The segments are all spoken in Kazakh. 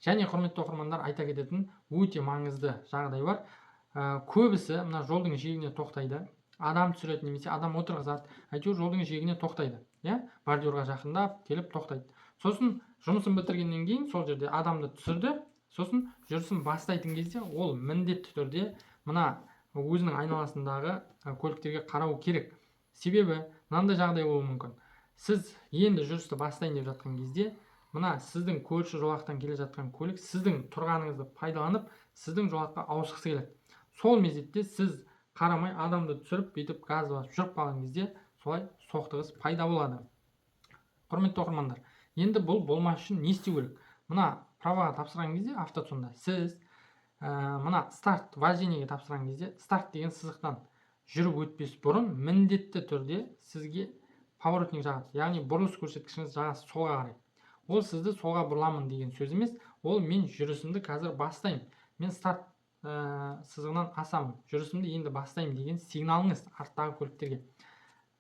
Және, құрметті оқырмандар, айта кететін өте маңызды жағдай бар. Көбісі мына жолдың жиегіне тоқтайды, адам түсіреді немесе адам отырғызады, әйтеуір жолдың жиегіне тоқтайды, иә, бордюрға жақындап келіп тоқтайды. Сосын жұмысын бітіргеннен кейін сол жерде адамды түсірді. Сосын жүрісін бастайтын кезде ол міндетті түрде мына өзінің айналасындағы көліктерге қарау керек. Себебі мынандай жағдай болуы мүмкін: сіз енді жүрісті бастайын деп жатқан кезде мына сіздің көрші жолақтан келе жатқан көлік сіздің тұрғаныңызды пайдаланып, сіздің жолаққа ауысқысы келеді. Сол мезетте сіз қарамай, адамды түсіріп, бүйтіп газ басып жүріп қалған кезде солай соқтығыс пайда болады. Құрметті оқырмандар, енді бұл болмас үшін не істеу керек? Мына праваға тапсырған кезде автоЦОНда сіз мына старт вождениеге тапсырған кезде старт деген сызықтан жүріп өтпес бұрын міндетті түрде сізге поворотник жағады, яғни бұрылыс көрсеткішіңіз жағасыз солға қарай. Ол сізді солға бұрыламын деген сөз емес, ол мен жүрісімді қазір бастаймын, мен старт сызығынан асамын, жүрісімді енді бастаймын деген сигналыңыз арттағы көліктерге.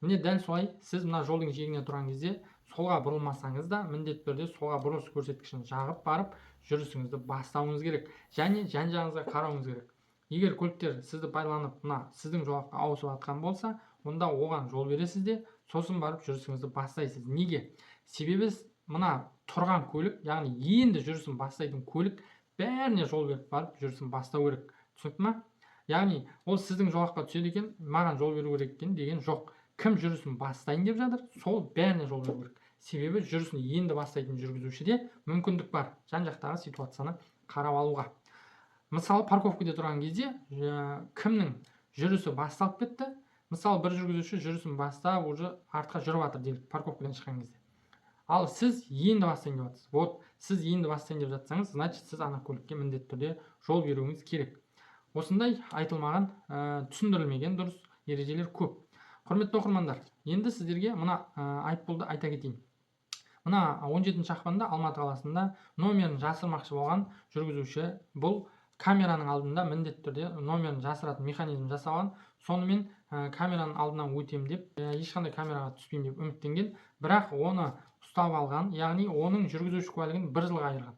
Міне, дәл солай сіз мына жолдың жиегіне тұрған кезде солға бұрылмасаңыз да, міндетті түрде солға бұрылыс көрсеткішін жағып барып жүрісіңізді бастауыңыз керек және жан жағыңызға қарауыңыз керек. Егер көліктер сізді пайдаланып, мына сіздің жолаққа ауысып жатқан болса, онда оған жол бересіз де, сосын барып жүрісіңізді бастайсыз. Неге? Себебі мына тұрған көлік, яғни енді жүрісін бастайтын көлік, бәріне жол беріп барып жүрісін бастау керек. Түсінікті ма? Яғни ол сіздің жолаққа түседі екен, маған жол беру керек екен деген жоқ. Кім жүрісін бастайын деп жатыр, сол бәріне жол беру керек. Себебі жүрісін енді бастайтын жүргізушіде мүмкіндік бар жан жақтағы ситуацияны қарап алуға. Мысалы, парковкада тұрған кезде кімнің жүрісі басталып кетті? Мысалы, бір жүргізуші жүрісін бастап, уже артқа жүріп жатыр делік парковкадан шыққан кезде, ал сіз енді бастайын деп жатырсыз. Вот сіз енді бастайын деп жатсаңыз, значит, сіз ана көлікке міндетті түрде жол беруіңіз керек. Осындай айтылмаған, түсіндірілмеген дұрыс ережелер көп. Құрметті оқырмандар, енді сіздерге мына айыппұлды айта кетейін. Мына 17 ақпанда Алматы қаласында номерін жасырмақшы болған жүргізуші, бұл камераның алдында міндетті түрде номерін жасыратын механизм жасалған, сонымен камераның алдынан өтем деп, ешқандай камераға түспеймін деп үміттенген, бірақ оны ұстап алған, яғни оның жүргізуші куәлігін бір жылға айырған.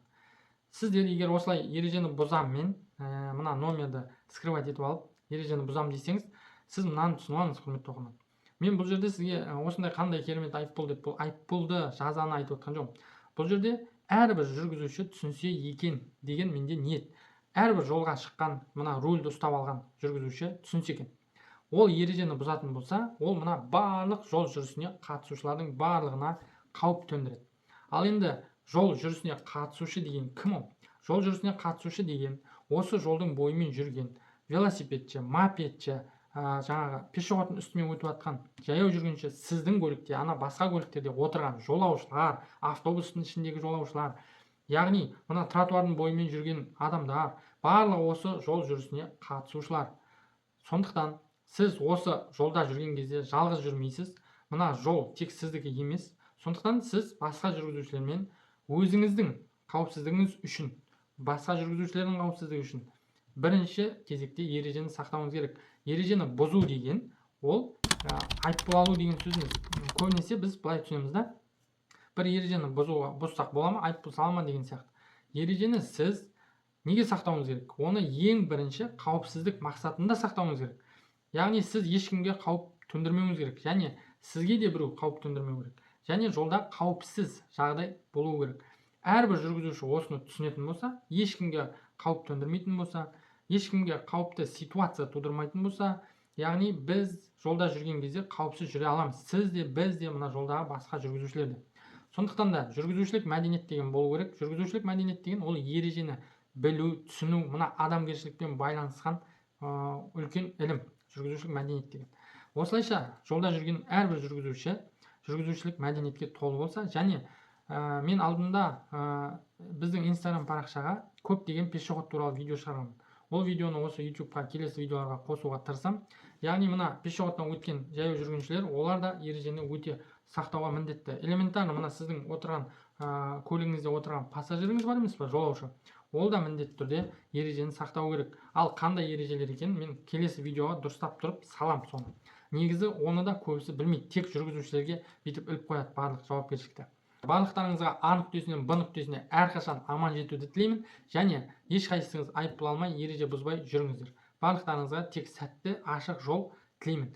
Сіздер егер осылай ережені бұзам мен, мына номерді скрывать етіп алып, ережені бұзам десеңіз, сіз мынаны түсініп алыңыз, құрметті оқырман. Мен бұл жерде сізге осындай қандай керемет айыппұл деп, бұл айыппұлды, жазаны айтып отқан жоқпын. Бұл жерде әрбір жүргізуші түсінсе екен деген менде ниет. Әрбір жолға шыққан, мына рульді ұстап алған жүргізуші түсінсе екен. Ол ережені бұзатын болса, ол мына барлық жол жүрісіне қатысушылардың барлығына қауіп төндіреді. Ал енді жол жүрісіне қатысушы деген кім? Ол жол жүрісіне қатысушы деген осы жолдың бойымен жүрген велосипедші, мопедші, жаңағы пешеходтың үстімен өтіп жатқан жаяу жүргінші, сіздің көлікте, ана басқа көліктерде отырған жолаушылар, автобустың ішіндегі жолаушылар, яғни мына тротуардың бойымен жүрген адамдар, барлығы осы жол жүрісіне қатысушылар. Сондықтан сіз осы жолда жүрген кезде жалғыз жүрмейсіз. Мына жол тек сіздікі емес. Сондықтан сіз басқа жүргізушілермен өзіңіздің қауіпсіздігіңіз үшін, басқа жүргізушілердің қауіпсіздігі үшін бірінші кезекте ережені сақтауыңыз керек. Ережені бұзу деген ол айыппұл алу деген сөз емес. Көбінесе біз былай түсінеміз да: бір ережені бұзуға, бұзсақ бола ма, айыппұл сала ма деген сияқты. Ережені сіз неге сақтауыңыз керек? Оны ең бірінші қауіпсіздік мақсатында сақтауыңыз керек. Яғни сіз ешкімге қауіп төндірмеуіңіз керек және сізге де біреу қауіп төндірмеу керек және жолда қауіпсіз жағдай болуы керек. Әрбір жүргізуші осыны түсінетін болса, ешкімге қауіп төндірмейтін болса, ешкімге қауіпті ситуация тудырмайтын болса, яғни біз жолда жүрген кезде қауіпсіз жүре аламыз: сіз де, біз де, мына жолдағы басқа жүргізушілер де. Сондықтан да жүргізушілік мәдениет деген болу керек. Жүргізушілік мәдениет деген ол ережені білу, түсіну, мына адамгершілікпен байланысқан үлкен ілім жүргізушілік мәдениет деген. Осылайша жолда жүрген әрбір жүргізуші жүргізушілік мәдениетке толы болса және мен алдында біздің Инстаграм парақшаға көптеген пешеход туралы видео шығарғанмын. Ол видеоны осы Ютубқа келесі видеоларға қосуға тырысамын. Яғни мына пешеходтан өткен жаяу жүргіншілер, олар да ережені өте сақтауға міндетті. Элементарно мына сіздің отырған көлігіңізде отырған пассажиріңіз бар емес па, жолаушы, ол да міндетті түрде ережені сақтау керек. Ал қандай ережелер екенін мен келесі видеоға дұрыстап тұрып салам соны. Негізі оны да көбісі білмейді, тек жүргізушілерге бүйтіп іліп қояды барлық жауапкершілікті. Барлықтарыңызға А нүктесінен Б нүктесіне әрқашан аман жетуді тілеймін және ешқайсыңыз айыппұл алмай, ереже бұзбай жүріңіздер. Барлықтарыңызға тек сәтті, ашық жол тілеймін.